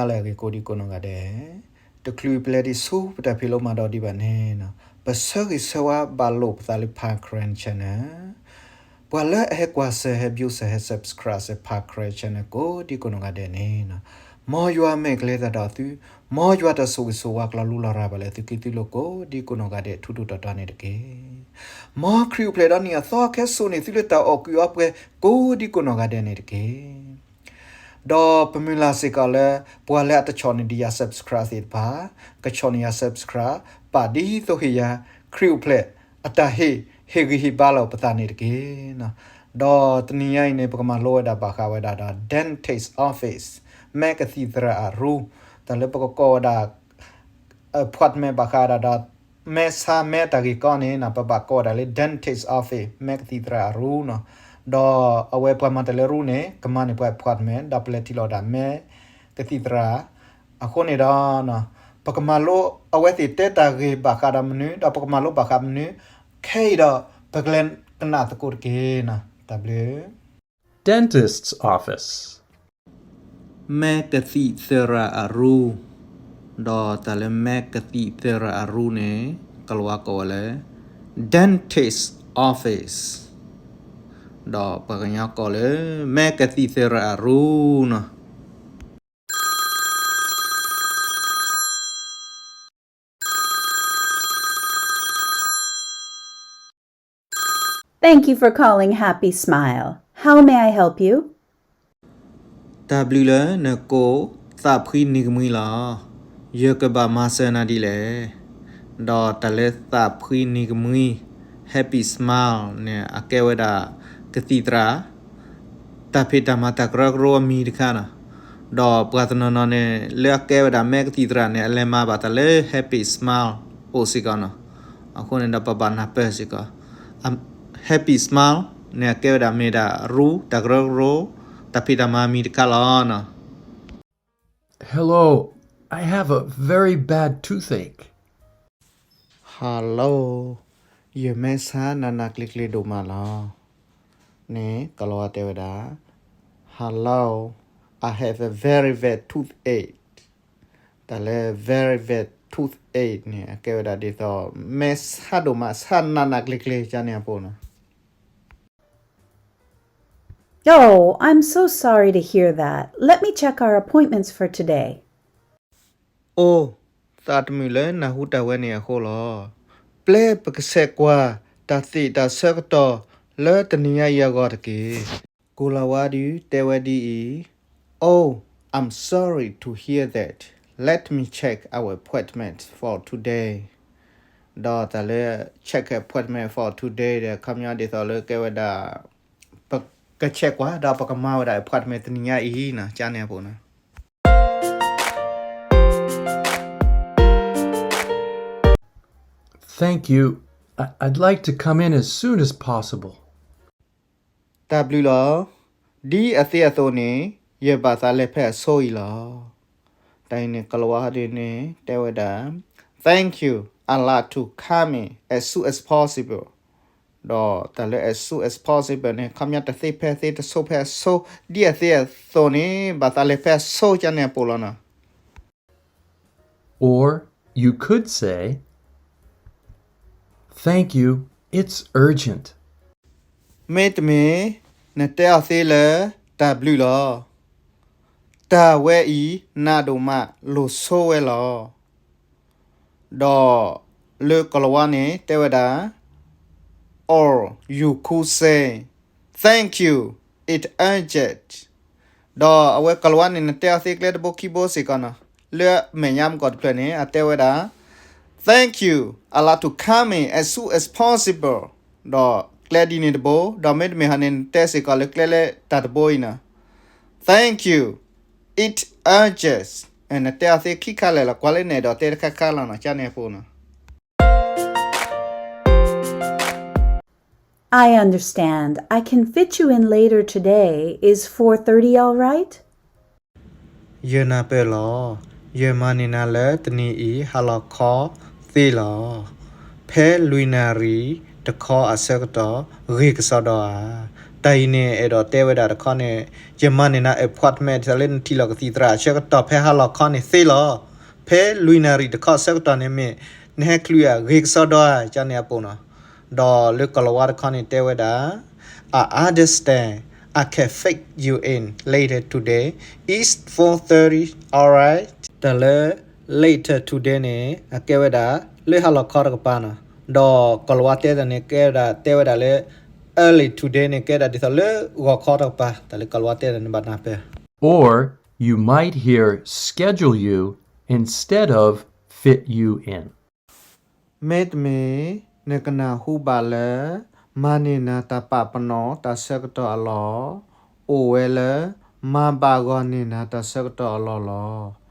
လၢအဂ့ၤကိးဒံကိးနီၢ်ဂၤဒဲး, တချုးပလဲၤဒံးဆူပတၢ်ဖံးလိမၤဒိးဒံးဘၣ်န့ၣ်, ပဆၢဂ့ၤဆၢဝါဘၣ်လိာ်ပသးလၢ Pa Karen Channel, ပှၤလၢအဟဲကွၢ်စၢၤ ဟဲ view စၢၤ ဟဲ subscribe စၢၤ Pa Karen Channel ကိးဒံကိးနီၢ်ဂၤဒဲးန့ၣ်, မ်ယွၤမဲာ်ကလဲၤသးဒီးသု, မ်ယွၤတၢ်ဆိၣ်ဂ့ၤဆိၣ်ဝါကျီလူလီၤရၤဘၣ်လၢသုခံသုလိၤ ကိးဒံကိးနီၢ်ဂၤဒဲး ထူထူတီတီန့ၣ်တက့ၢ်. မ်ခရံာ်အိၣ်ဖျဲၣ်ဒီးနံၣ်အသီခဲစိာ်န့ၣ် သုလၢတၢ်အီၣ်ကုၢ်အီပှဲၤ ကိးဒံကိးနီၢ်ဂၤဒဲးန့ၣ်တက့ၢ်. ဒီးပမုၢ်လၢ်စ့ၢ်ကီးလၢ ပှၤလၢအတဆီၣ်န့ၢ်ဒံးယၤ subscribe သ့ၣ်တဖၣ်, ကဆီၣ်န့ၢ်ယၤ subscribe ဘၣ်ဒ်သိးဟ့ၣ်ယၤ ခရံာ်အိၣ်ဖျဲၣ်အတၢ်ဟ့ၣ် ဟ့ၣ်ဂံၢ်ဟ့ၣ်ဘါလီၤပသးန့ၣ်တက့ၢ်. ဒီးတနံၤညါအံၤန့ၣ် ပကမၤလိဝဲဒၣ်ဘၣ်ဃးဝဲဒၣ်ဒီး dentist office, မဲကသံၣ်သရၣ်အရူ, တၢ်လၢပကကိးဝဲဒၣ် appointment ဘၣ်ဃးဒၣ်ဒီး မဲဆါမဲတၢ်ဂ့ၢ်ကီန့ၣ် ပဘၣ်ကိးဝဲဒၣ်လၢ dentist office မဲကသံၣ်သရၣ်အရူနီၤ. ဒီးအဝဲပှၤမၤတၢ်လၢရူန့ၣ် ကမၤန့ၢ်ပှၤ appointment ဒီးပလဲၤထံၣ်လိာ်ဒၣ် မဲကသံၣ်သရၣ်, အဃိန့ၣ်ဒီး ပကမၤလိအဝဲသ့ၣ်တဲတၢ်ဂ့ၢ်ဘၣ်ဃးဒီးမနုၤ ဒီးပကမၤလိဘၣ်ဃးမနုၤ, ခဲအံၤဒီး ပကလဲၤကနၣ်သကိးတက့ၢ်. တၢ်ဘျုး Dentist's office. မဲကသံၣ်သရၣ်အရူ, ဒီးတၢ်လၢမဲကသံၣ်သရၣ်အရူန့ၣ် ကိၤလၤဝါကိးဝဲလၢ dentist office, ဒီးပှၤကညီကိးလၢ မဲကသံၣ်သရၣ်အရူနီၤ. Thank you for calling Happy Smile. How may I help you? တၢ်ဘျုးလၢနကိးသးဖှံနံၤကမှံလီၤ. ယကဘၣ်မၤစၢၤနၤဒ်လဲၣ်. ဒီးတၢ်လၢသးဖှံနံၤကမှံ Happy Smile န့ၣ် အကဲဝဲဒၣ်ကသံၣ်သရၣ် တၢ်ဖံးတၢ်မၤတၢ်ကရၢကရိအမံၤတခါနီၤ. ဒီးပှၤတနီၤနီၤန့ၣ် လၢအကဲဝဲဒၣ်မဲကသံၣ်သရၣ်န့ၣ် အလဲၤမၤဘၣ်တၢ်လၢ Happy Smile အိၣ်စ့ၢ်ကီးနီၤ. အဃိန့ၣ်ဒီးပဘၣ်နၢ်ပၢၢ်စ့ၢ်ကီး Happy Smile န့ၣ် အကဲဝဲဒၣ်မ့ၢ်ဒၣ်ရူ တၢ်ကရၢကရိ တၢ်ဖံးတၢ်မၤမံၤတခါလီၤနီၤ. Hello, I have a very bad toothache. Hello, ယမဲဆါနးနးကျ့ကျ့ဒိၣ်မးလီၤ. န့ၣ် ကိၤလၤဝါတဲဝဲဒၣ် Hello, I have a very bad toothache. တၢ်လၢ very bad toothache န့ၣ် အကဲဝဲဒၣ်ဒ်သိး မဲဆါဒိၣ်မး ဆါနးနးကျ့ကျ့ ကန့ၣ်အပူၤနီၤ. Oh, I'm so sorry to hear that. Let me check our appointments for today. အိ, သးတမုာ်လၢနဟူတၢ်ဝဲန့ၣ်အဃိလီၤ. ပျဲပကဆဲးကွၢ်တၢ်သ့ၣ်တၢ်ဆၢကတီၢ်လၢတနံၤညါအံၤအဂီၢ်တက့ၢ်. ကိၤလၤဝါဒုးတဲဝဲဒ်အံၤ, Oh, I'm sorry to hear that. Let me check our appointment for today. ဒီးတၢ်လၢ check appointment for today ဒီး ခီပညီဒ်သိးလၢကဲဝဲဒၣ် ပကဆဲးကွၢ် ဒီးပကမၤဝဲဒၣ် appointment တနံၤညါအံၤနီၤ ကန့ၣ်အပူၤနီၤ. Thank you. I- I'd like to come in as soon as possible. တၢ်ဘျုးလီၤ. ဒ်အသ့အသိးန့ၣ် ယဘၣ်သးလဲၤဖဲအဆိအံၤလီၤ. တၢ်အံၤန့ၣ် ကိၤလၤဝါဒုးန့ၣ် တဲဝဲဒၣ် Thank you. I'd like to come in as soon as possible. ဒီးတၢ်လၢ as soon as possible န့ၣ် ခီပညီတသ့ဖဲအသ့ တဆိဖဲအဆိ ဒ်အသ့အသိးန့ၣ် ဘၣ်သးလဲၤဖဲအဆိ ကန့ၣ်အပူၤလီၤနီၤ. Or you could say, Thank you, it's urgent. မ့တမ့ၢ် နတဲအီၤသ့လၢ တၢ်ဘျုးလီၤ. တၢ်ဝဲအံၤ နးဒိၣ်မး လိၤဆိဝဲလီၤ. ဒီးလၢကိၤလၤဝါန့ၣ် တဲဝဲဒၣ် Or you could say, Thank you, it's urgent. ဒီးအဝဲကိၤလၤဝါန့ၣ် နတဲအီၤသ့ကျဲတဘိခံဘိစ့ၢ်ကီးနီၤ. လၢမဲာ်ညါမ့ၢ်ကီးတဖျၢၣ်န့ၣ် အတဲဝဲဒၣ် Thank you, I'd like to come in as soon as possible. ဒီးကျဲဒ်န့ၣ်တဘိ, ဒီးမ့တမ့ၢ်ဟီန့ၣ် နတဲစ့ၢ်ကီးလၢကျဲလၢတၢ်တဘိအံၤနီၤ. Thank you, it's urgent. နတဲအီၤသ့ခံခါလၢာ်လီၤ, ကွၢ်လၢနအဲၣ်ဒိးတဲတခါခါလီၤနီၤ, ကန့ၣ်အပူၤနီၤ. I understand. I can fit you in later today. Is four thirty all right? ယနၢ်ပၢၢ်လီၤ. ယမၤန့ၢ်နၤလၢတနံၤအံၤ ဟါလီၤခီသ့လီၤ. ဖဲလွံၢ်နၣ်ရံၣ်တခီအဆၢကတီၢ် ဂ့ၢ်ကစီဒီဧါ. တၢ်အံၤန့ၣ် အဲၣ်ဒိးတဲဝဲဒၣ်တခီန့ၣ် ယမၤန့ၢ်နၤ appointment ဒ်သိးလၢနထံၣ်လီၤကသံၣ်သရၣ်အဆၢကတီၢ်ဖဲဟါလီၤခီန့ၣ်သ့လီၤ. ဖဲလွံၢ်နၣ်ရံၣ်တခီအဆၢကတီၢ်န့ၣ်မ့ၢ် နဟဲချုးအဂ့ၤကစီဒီဧါ ကန့ၣ်အပူၤနီၤ. ဒီးလၢကိၤလၤဝါတခီန့ၣ်တဲဝဲဒၣ် I understand I can fit you in later today. It's four thirty, alright? တၢ်လၢ later today န့ၣ် အကဲဝဲဒၣ် လၢဟါလီၤခီတကပၤနီၤ. ဒီးကိၤလၤဝါတဲတၢ်န့ၣ် ကဲဝဲဒၣ် တဲဝဲဒၣ်လၢ early today န့ၣ် ကဲဒၣ်ဒ်သိးလၢဂီၤခီတကပၤ တၢ်လၢကိၤလၤဝါတဲတၢ်န့ၣ်ဘၣ်နၢ်ပၢၢ် Or you might hear schedule you instead of fit you in. မ့တမ့ၢ် နကနၢ်ဟူဘၣ်လၢ မၤန့ၢ်နၤတၢ်ပာ်ပနီၣ်တၢ်ဆၢကတီၢ်အလီၢ် အိၣ်ဝဲလၢ မၤဘၣ်ဂီၢ်န့ၢ်နၤတၢ်ဆၢကတီၢ်အလီၢ်လီၤ.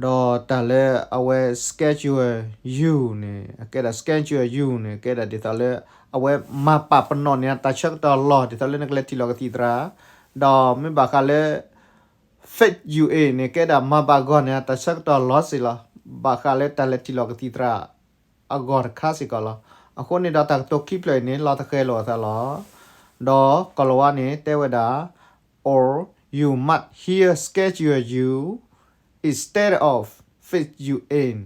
ဒီးတၢ်လၢအဝဲ schedule you န့ၣ် အကဲဒၣ် schedule you န့ၣ် ကဲဒၣ်ဒ်သိးလၢ အဝဲမၤပာ်ပနီၣ်န့ၢ်နၤတၢ်ဆၢကတီၢ်အလီၢ် ဒ်သိးလၢနကလဲၤထံၣ်လီၤကသံၣ်သရၣ်, ဒီးမ့ၢ်ဘၣ်ဃးလၢ fit you in န့ၣ် ကဲဒၣ်မၤဘၣ်ဂီၢ်န့ၢ်နၤတၢ်ဆၢကတီၢ်လီၤစ့ၢ်လီၤ. ဘၣ်ဃးလၢတၢ်လဲၤထံၣ်လီၤကသံၣ်သရၣ် အဂီၢ်တခါစ့ၢ်ကီးလီၤ. အဃိန့ၣ်ဒီးတၢ်ကတိၤခံဖျၢၣ်အံၤန့ၣ် လီၤတဃဲၤလိာ်အသးလီၤ. ဒီးကိၤလၤဝါန့ၣ် တဲဝဲဒၣ် or you might hear schedule you instead of fit you in.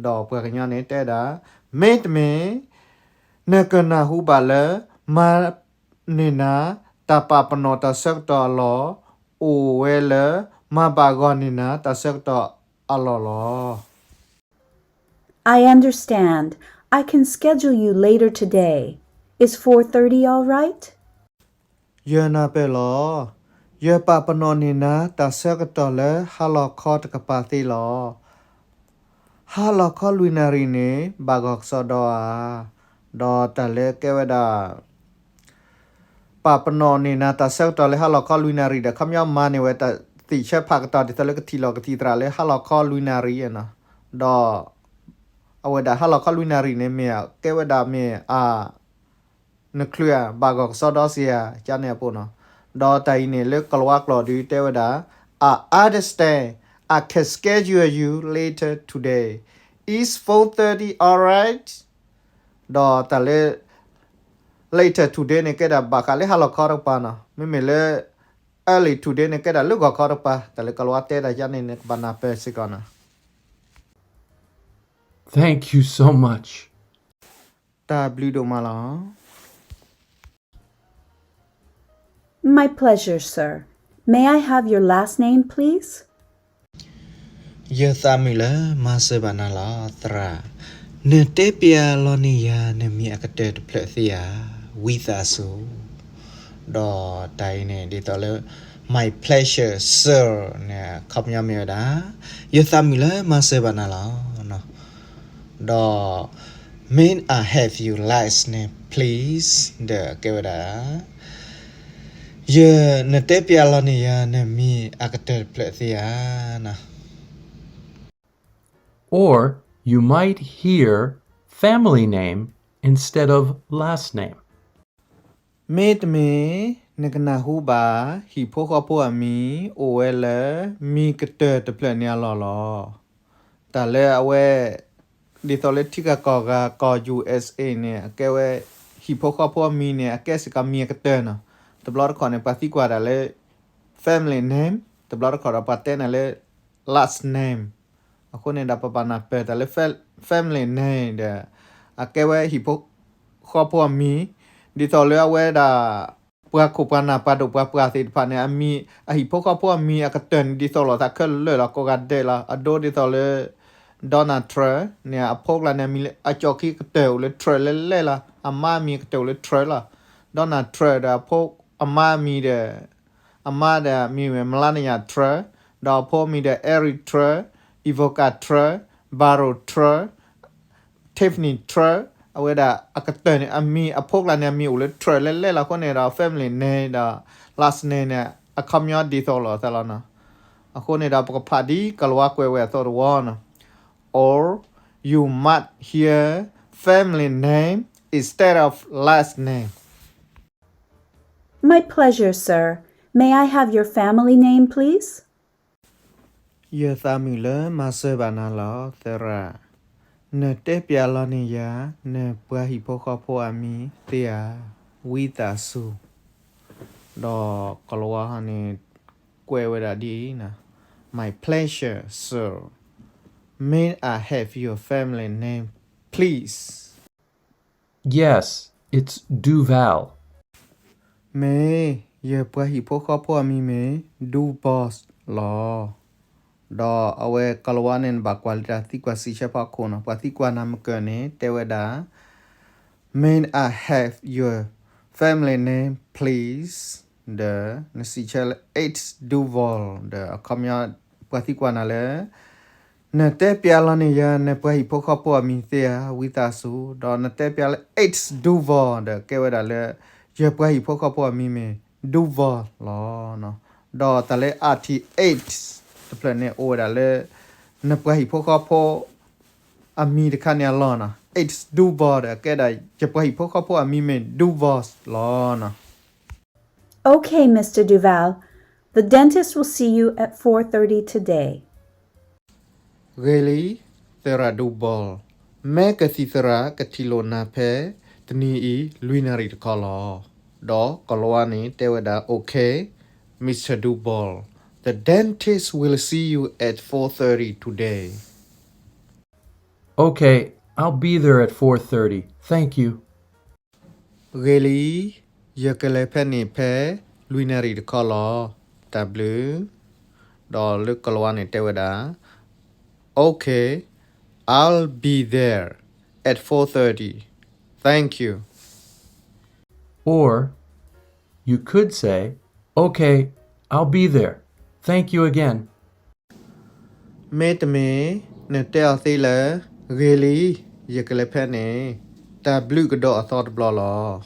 ဒီးပှၤကညီန့ၣ်တဲဒၣ် မ့တမ့ၢ် နကနၢ်ဟူဘၣ်လၢ မၤန့ၢ်နၤ တၢ်ပာ်ပနီၣ်တၢ်ဆၢကတီၢ်အလီၢ် အိၣ်ဝဲလၢ မၤဘၣ်ဂီၢ်န့ၢ်နၤ တၢ်ဆၢကတီၢ်အလီၢ်လီၤ. I understand. I can schedule you later today. Is four thirty all right? ယနၢ်ပၢၢ်လီၤ. ယပာ်ပနီၣ်န့ၢ်နၤ တၢ်ဆၢကတီၢ်လၢဟါလီၤခီတကပၤသ့လီၤ. ဟါလီၤခီလွံၢ်နၣ်ရံၣ်န့ၣ် ဘၣ်ဂီၢ်ကစီဒီဧါ. ဒီးတၢ်လၢကဲဝဲဒၣ် ပာ်ပနီၣ်န့ၢ်နၤ တၢ်ဆၢကတီၢ်လၢဟါလီၤခီလွံၢ်နၣ်ရံၣ်ဒီး ခီပညီမၤန့ၢ်ဝဲတၢ်သ့ၣ်ဆၢဖးကတီၢ် ဒ်သိးလၢကထံၣ်လီၤကသံၣ်သရၣ်လၢဟါလီၤခီလွံၢ်နၣ်ရံၣ်နီၤ. ဒီး အဝဲဒၣ်ဟါလီၤခီလွံၢ်နၣ်ရံၣ်န့ၣ်မ့ၢ် ကဲဝဲဒၣ်မ့ၢ်အ နချုးဧါ ဘၣ်ဂီၢ်ကစီဒီစ့ၢ်ဧါ ကန့ၣ်အပူၤနီၤ. ဒီးတၢ်အံၤန့ၣ် လၢကိၤလၤဝါကျိာ်ဒုးတဲဝဲဒၣ် I understand. I can schedule you later today. Is four thirty all right? ဒီးတၢ်လၢ later today န့ၣ် ကဲဒၣ်ဘၣ်ဃးလၢဟါလီၤခီတကပၤနီၤ. မ့မ့ၢ်လၢ early today န့ၣ် ကဲဒၣ်လၢဂီၤခီတကပၤ. တၢ်လၢကိၤလၤဝါတဲဒၣ်ယၤန့ၣ် နကဘၣ်နၢ်ပၢၢ်စ့ၢ်ကီးနီၤ. Thank you so much. တၢ်ဘျုးဒိၣ်မးလီၤ. My pleasure, sir. May I have your last name, please? ယသးမုာ်လၢမၤစၢၤဘၣ်နၤလီၤ သရၣ်. နတဲပျးလီၤန့ၢ်ယၤ နမံၤအကတၢၢ်တဖျၢၣ်သ့ဧါ. ဝံသးစူၤ. ဒီးတၢ်အံၤန့ၣ် ဒ်သိးလၢ my pleasure, sir န့ၣ် အခီပညီမ့ၢ်ဝဲဒၣ် ယသးမုာ်လၢမၤစၢၤဘၣ်နၤလီၤ. ဒီး May I have your last name, please? ဒီးကဲဝဲဒၣ် ယ နတဲပျးလီၤန့ၢ်ယၤ နမံၤအကတၢၢ်တဖျၢၣ်သ့ဧါ. Or you might hear family name instead of last name. မ့တမ့ၢ် နကနၢ်ဟူဘၣ် ဟံၣ်ဖိဃီဖိအမံၤ အိၣ်ဝဲလၢ မံၤကတၢၢ်တဖျၢၣ်န့ၣ်အလီၢ်လီၤ. တၢ်လၢအဝဲ ဒ်သိးလၢထံဂၤကီၢ်ဂၤကီၢ် ယူၣ်အ့ၣ်စ့ၣ်အ့ၣ် န့ၣ် အကဲဝဲ ဟံၣ်ဖိဃီဖိအမံၤန့ၣ် အကဲစ့ၢ်ကီးမံၤအကတၢၢ်နီၤ. တဘျီတခီၣ်န့ၣ် ပှၤသံကွၢ်တၢ်လၢ family name, တဘျီတခီၣ်ဒီးပှၤတဲနၤလၢ last name. အဃိန့ၣ်ဒီးပဘၣ်နၢ်ပၢၢ်တၢ်လၢ family name ဒီး အကဲဝဲဟံၣ်ဖိဃီဖိအမံၤ, ဒ်သိးလၢအဝဲဒၣ် ပှၤခိၣ်ပှၤနၢ်ပှၤဒိၣ်ပှၤပှၢ်သ့ၣ်တဖၣ်န့ၣ် အမံၤ အဟံၣ်ဖိဃီဖိအမံၤအကတၢၢ်န့ၣ် ဒ်သိးလိာ်သးခဲလၢာ်လီၤ ကိးဂၤဒဲးလီၤ. အဒိဒ်သိးလၢ Donald Trump န့ၣ် အဖိကျါန့ၣ် အမံၤလၢအကၠီၣ်ခံကတၢၢ်အိၣ်လၢ Trump လဲၣ်လဲၣ်လီၤ. အမါအမံၤကတၢၢ်အိၣ်လၢ Trump လီၤ. Donald Trump ဒီးအဖိ အမါအမံၤဒီး အမါဒီးမံၤဝဲ Melania Trump ဒီးအဖိမံၤဒီး Eric Trump, Ivanka Trump, Barron Trump, Tiffany Trump အဝဲဒၣ်အကတၢၢ်န့ၣ် အမံၤအဖိကျါန့ၣ် အမံၤအိၣ်လၢ Trump လဲၣ်လဲၣ်လီၤ. အဃိန့ၣ်ဒီး family name ဒီး last name န့ၣ် အခီပညီဒ်သိးလိာ်သးလီၤနီၤ. အဃိန့ၣ်ဒီး ပကဖးဒ်ကိၤလၤဝါကွဲးဝဲအသိးတဝီနီၤ. Or you might hear family name instead of last name. My pleasure, sir. May I have your family name, please? ယသးမုာ်လၢမၤစၢၤဘၣ်နၤလီၤ သရၣ်. နတဲပျးလီၤန့ၢ်ယၤ နပှၤဟံၣ်ဖိဃီဖိအမံၤသ့ဧါ. ဝံသးစူၤ. ဒီးကိၤလၤဝါန့ၣ် ကွဲးဝဲဒၣ်ဒ်အံၤ, My pleasure, sir. May I have your family name, please? Yes, it's Duval. မ့ၢ်, ယပှၤဟံၣ်ဖိဃီဖိအမံၤမ့ၢ် Duval လီၤ. ဒီးအဝဲကိၤလၤဝါန့ၣ် နဘၣ်ကွၢ်လၢတၢ်သံကွၢ်စံးဆၢဖီခိၣ်န့ၣ်, ပှၤသံကွၢ်နၤမ့ၢ်ကၢၢ်န့ၣ် တဲဝဲဒၣ် May I have your family name, please? ဒီးနစံးဆၢလၢ It's Duval ဒီးအခီပညီ ပှၤသံကွၢ်နၤလၢ နတဲပျးလီၤန့ၢ်ယၤ နပှၤဟံၣ်ဖိဃီဖိအမံၤသ့ဧါ, ဝံသးစူၤ, ဒီးနတဲပျးလၢ It's Duval ဒီးကဲဝဲဒၣ်လၢ ယပှၤဟံၣ်ဖိဃီဖိအမံၤမ့ၢ် Duval လီၤ. ဒီးတၢ်လၢ R T H တဖျၢၣ်န့ၣ် အိၣ်ဝဲဒၣ်လၢ နပှၤဟံၣ်ဖိဃီဖိ အမံၤတခါန့ၣ်အလီၢ်န့ၣ်, It's Duval ဒီးကဲဒၣ် ယပှၤဟံၣ်ဖိဃီဖိအမံၤမ့ၢ် Duval လီၤန့ၣ်. Okay, Mister Duval, the dentist will see you at four thirty today. ဂ့ၤလံ, သရၣ် Duval, မဲကသံၣ်သရၣ်ကထံၣ်လိာ်နၤဖဲတနံၤအံၤ လွံၢ်နၣ်ရံၣ်တခီလီၤ. ဒီးကိၤလၤဝါန့ၣ် တဲဝဲဒၣ် Okay, Mister Duval, the dentist will see you at four thirty today. Okay, I'll be there at four thirty. Thank you. ဂ့ၤလံ, ယကလဲၤဖဲန့ၣ်ဖဲလွံၢ်နၣ်ရံၣ်တခီလီၤ. တၢ်ဘျုး. ဒီးလၢကိၤလၤဝါန့ၣ်တဲဝဲဒၣ်, Okay, I'll be there at four thirty. Thank you. Or you could say, Okay, I'll be there. Thank you again. မ့တမ့ၢ် နတဲအီၤသ့လၢ ဂ့ၤလံ, ယကလဲၤဖဲန့ၣ် တၢ်ဘျုးကဒီးအသီတဘျီလီၤ.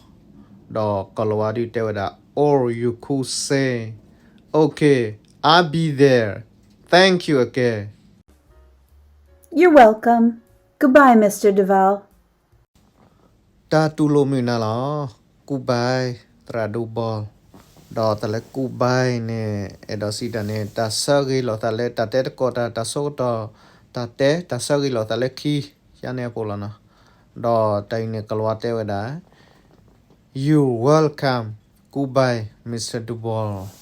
ဒီးကိၤလၤဝါဒုးတဲဝဲဒၣ်, Or you could say, Okay, I'll be there. Thank you again. You're welcome. Goodbye, Mister Duval. တၢ်တူၢ်လိာ်မုာ်နၤလီၤ. Goodbye, သရၣ် Duval. ဒီးတၢ်လၢ goodbye န့ၣ် အဲၣ်ဒိးစံးတၢ်န့ၣ် တၢ်ဆၢဂ့ၤလိာ်သးလၢ တၢ်တဲသကိးတၢ်, တၢ်ဆိကတီၢ်, တၢ်တဲ, တၢ်ဆၢဂ့ၤလိာ်သးလၢခံ, ယါန့ၣ်အပူၤလီၤနီၤ. ဒီးတၢ်အံၤန့ၣ် ကိၤလၤဝါတဲဝဲဒၣ်, You're welcome. Goodbye, Mister Duval.